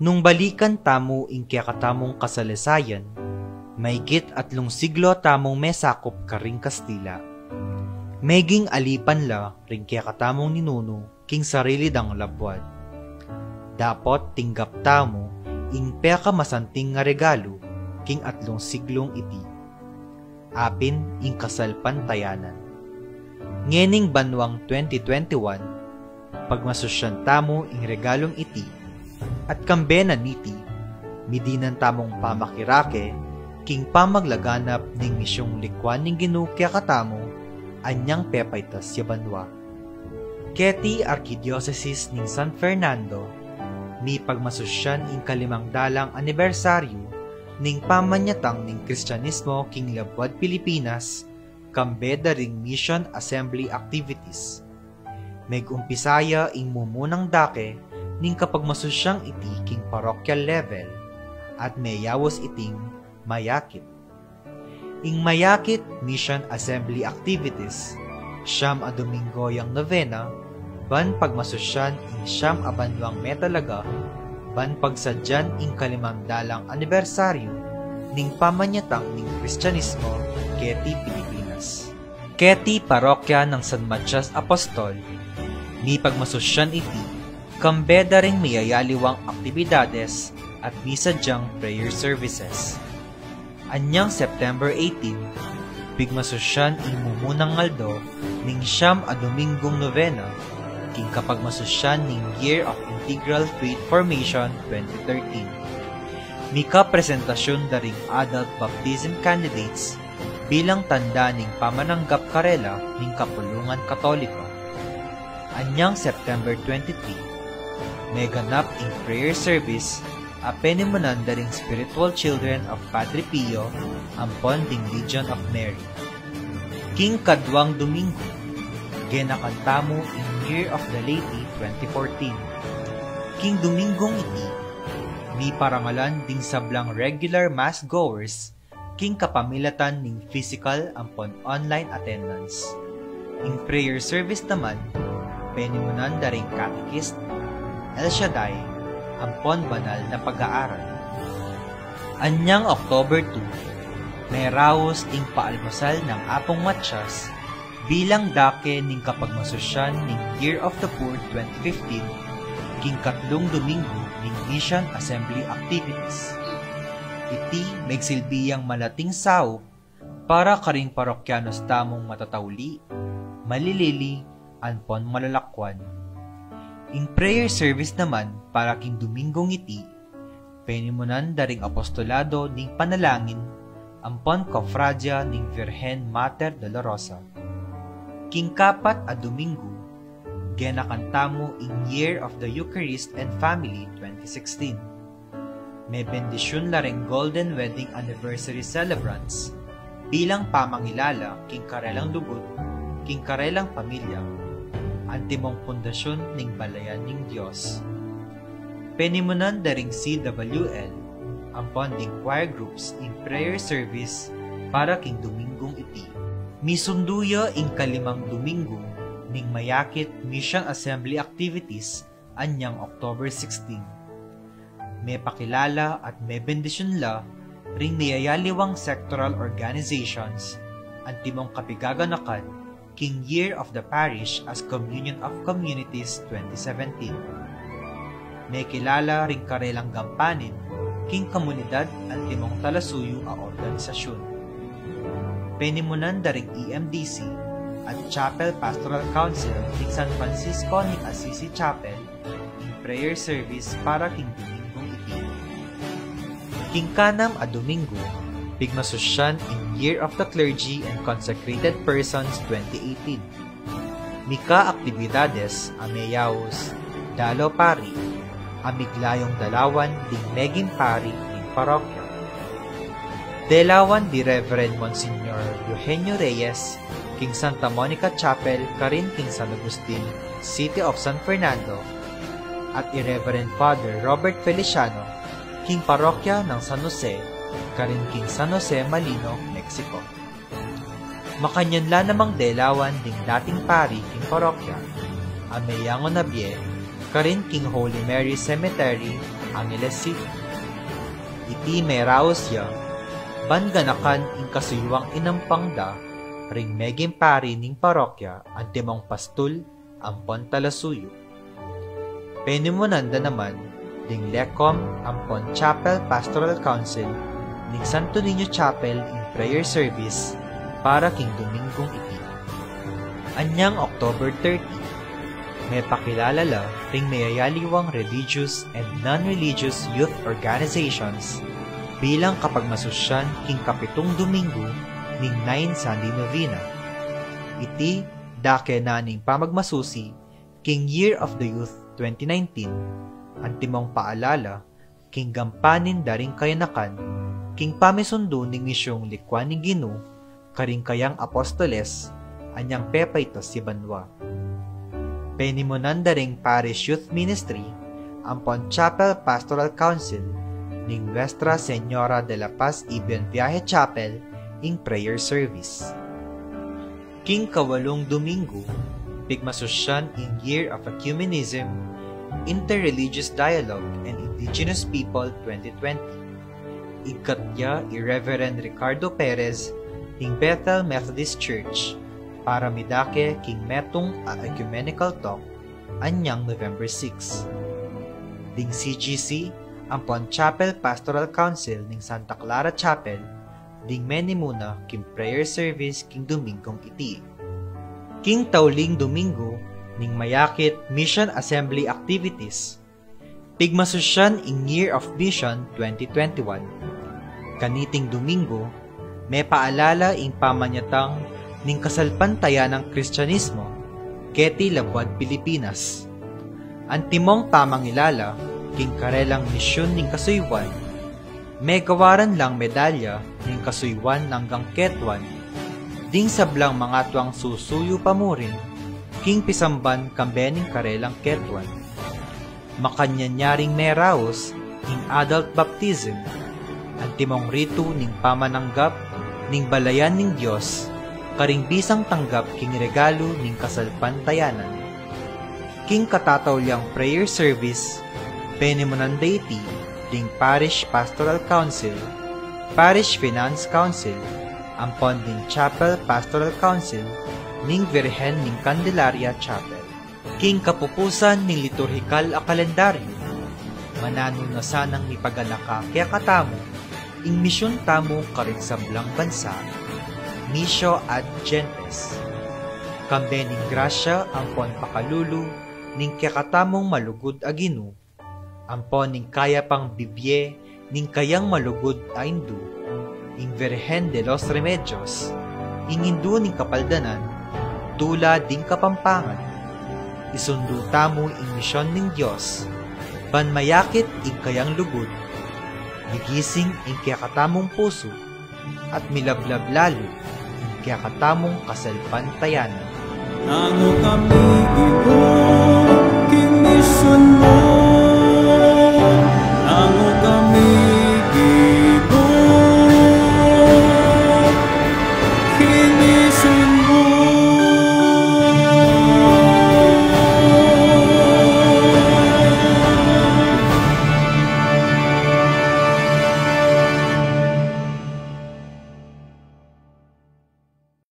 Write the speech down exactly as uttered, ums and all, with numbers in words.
Nung balikan tamu ing kekatamung kasalesayan, maigit atlung siglo tamung mesakup karing Kastila. Meging alipan la ring kekatamung ninunu king sarili dang labuad. Dapot tinggap tamu ing pekamasanting a regalu king atlung siglung iti, apin ing kasalpantayanan. Ngening banuang twenty twenty-one, pagmasusyan tamu ing regalung iti, at kambe na niti, midinan tamung pamakirake king pamaglaganap ning misyung likwan ning Ginu kekatamu anyang pepaitas ya banua. Keti Arkidiosesis ning San Fernando, mipagmasusyan ing kalimang dalang anibersaryu ning pamanyatang ning Kristianismo king labuad Pilipinas, kambe da ring Mission Assembly activities. Megumpisa ya ing mumunang dake ning kapagmasusyang iti king parochial level, at meyaus iting mayakit. Ing mayakit Mission Assembly activities, siyam a Domingo yang novena, ban pagmasusyan ing siyam a banuang metalaga, ban pagsadyan ing kalimang dalang anibersaryu ning pamanyatang ning Kristianismo keti Pilipinas. Keti parokya nang San Matias Apostol, mipagmasusyan iti, kambe da ring miyayaliwang aktibidades at misadyang prayer services. Anyang September eighteen, pigmasusyan ing mumunang aldo ning siyam a Domingong novena king kapagmasusyan ning Year of Integral Faith Formation twenty thirteen. Mika presentasyun da ring adult baptism candidates bilang tanda ning pamananggap karela ning kapulungan Katoliko. Anyang September twenty-three, meganap ing prayer service a penimunan da ring spiritual children of Padre Pio ampon ding Legion of Mary. King kaduang Domingo, genakan tamu ing Year of the Laity twenty fourteen. King Domingong iti, miparangalan ding sablang regular mass goers king kapamilatan ning physical ampon online attendance. Ing prayer service naman, penimunan da ring catechist, El Shaddai, ampon banal na pag-aaral. Anyang October two, meraus ing paalmusal nang Apung Matias bilang dake ning kapagmasusyan ning Year of the Poor twenty fifteen, king katlung Domingo ning Mission Assembly activities. Iti megsilbi yang malating saup para karing parokyanos tamung matatauli, malilili, ampon malalakwan. Ing prayer service naman para king Domingong iti, penimunan da ring apostolado ning panalangin ampon kofradya ning Virgen Mater Dolorosa. King kapat a Domingo, genakan tamu ing Year of the Eucharist and Family twenty sixteen. Mebendisyun la ring Golden Wedding Anniversary celebrants bilang pamangilala king karelang lugud, king karelang pamilya, antimong pundasyun ning balayan ning Dios. Penimunan da ring C W L ampon ding choir groups ing prayer service para king Domingong iti. Misundu ya ing kalimang Domingo ning mayakit Mission Assembly activities anyang October sixteen. Mepakilala at mebendisyun la ring miyayaliwang sectoral organizations antimong kapigaganakan king Year of the Parish as Communion of Communities twenty seventeen. Mekilala ring karelang gampanin king komunidad antimong talasuyu a organisasyun. Penimunan da ring E M D C at Chapel Pastoral Council king San Francisco ning Assisi Chapel ing prayer service para king Domingong iti. King kanam a Domingo, pigmasusyan ing Year of the Clergy and Consecrated Persons twenty eighteen. Mika aktibidades a meyaus, Dalo Pari, a miglayung dalawan ding meging pari ning parokya. Delawan di Reverend Monsignor Eugenio Reyes king Santa Monica Chapel karin king San Agustin, City of San Fernando, at i Reverend Father Robert Feliciano king parokya nang San Jose karin king San Jose, Malino, Mexico. Makanyan la namang delawan ding dating pari king parokya a meyangu na bie karin king Holy Mary Cemetery Angeles City. Iti meraus ya ban ganakan ing kasuyuang inampang da ring meging pari ning parokya, antimong pastul ampon talasuyu. Penimunan da naman ding LECOM ampon Chapel Pastoral Council ning Santo Niño Chapel ing prayer service para king Domingung iti. Anyang October thirty, mepakilala la ring meyayaliwang religious and non-religious youth organizations bilang kapagmasusyan king kapitung Domingo ning Nine Sunday Novena. Iti dake na ning pamagmasusi king Year of the Youth twenty nineteen, antimong paalala king gampanin da ring kayanakan king pamisundu ning misyung likwan ning Ginu karing kayang apostoles anyang pepaitas ya banua. Penimunan da ring Parish Youth Ministry ampon Chapel Pastoral Council ning Nuestra Señora de la Paz y Buen Viaje Chapel ing prayer service. King kawalung Domingo, pigmasusyan ing Year of Ecumenism, Interreligious Dialogue, and Indigenous People twenty twenty. Igkat ya i Reverend Ricardo Perez ning Bethel Methodist Church para midake king metung a ecumenical talk anyang November six. Ding C G C ampon Chapel Pastoral Council ning Santa Clara Chapel ding menimuna king prayer service king Domingong iti. King tauling Domingo ning mayakit Mission Assembly activities, pigmasusyan ing Year of Mission twenty twenty-one. Kaniting Domingo, mepaalala ing pamanyatang ning kasalpantayanang Kristianismo keti labuad Pilipinas. Antimong pamangilala king karelang misyun ning kasuyuan, megawaran lang medalya ning kasuyuan anggang ketuan ding sablang mangatuang susuyu pa murin king pisamban kambe ning karelang ketuan. Makanyan ya ring meraus ing adult baptism, antimong ritu ning pamananggap ning balayan ning Dios karing bisang tanggap king regalu ning kasalpantayanan. King katatauliang prayer service, penimunan da iti ding Parish Pastoral Council, Parish Finance Council, ampon ding Chapel Pastoral Council ning Virgen ning Candelaria Chapel. King kapupusan ning liturhikal a kalendaryu, mananu na sanang mipaganaka kekatamu ing misyun tamu karing sablang bansa, Missio ad Gentes. Kambe ning grasya ampon pakalulu ning kekatamung malugud a Ginu, ampon ning kaya pang bibie ning kayang malugud a Indu, ing Virgen de los Remedios, ing Indu ning Kapaldanan, tula ding Kapampangan. Isundu tamu ing misyon ning Dios, ban mayakit ing kayang lugud, migising ing kekatamung pusu, at milablab lalu ing kekatamung kasalpantayanan. Nanu kami, Ginu, king misyon mu